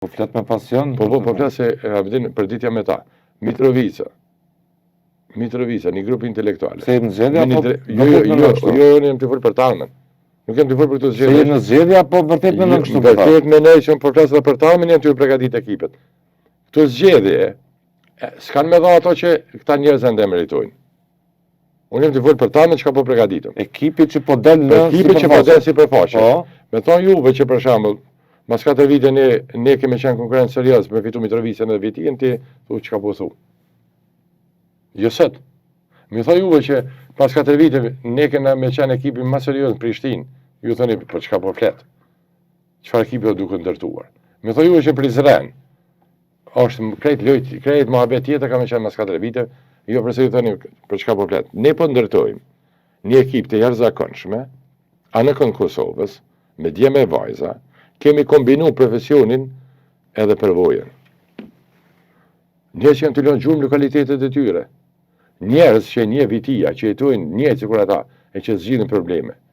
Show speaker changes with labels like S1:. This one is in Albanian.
S1: Po flet me pasion.
S2: Po, po flas se e din për ditja me ta. Mitrovica. Mitrovica, një grup intelektuale.
S1: Se jemi në zgjedhje apo
S2: Jo, jo, jo, jo, jo, jam të fol për të ardhmen. Nuk jam të fol për të
S1: zgjedhje. Se jemi në zgjedhje apo vërtet mendon kështu?
S2: Vërtet mendoj që po flas edhe për të ardhmen, jam të përgatit ekipet. Këto zgjedhje s'kan me dha ato që këta njerëz ende meritojnë. Unë jam të fol për të ardhmen, çka po përgatitëm.
S1: Ekipi që po del në
S2: Ekipi që po del sipërfaqe. Po. Me thonë juve që, për shembull, mas 4 vite ne kemi qenë konkurrent serioz me fitu Mitrovicën dhe Vitien, ti thu çka po thu. Jo sot. Me thonë juve që pas 4 vite ne kena me qenë ekipi më serioz në Prishtinë, ju thoni për çka po flet. Çfarë ekipi o duke ndërtuar? Me thonë juve që Prizren është krejt lojt, krejt muhabet tjetër ka me qenë mas 4 vite, jo përse ju thoni për çka po flet. Ne po ndërtojmë një ekip të jashtëzakonshme, anëkënd Kosovës, me djem e vajza, kemi kombinu profesionin edhe përvojën. Njerëz që janë të lënë gjurmë lokalitetet e tyre. Njerëz që një Vitia, që jetojnë njëjtë sikur ata, e që zgjidhin probleme.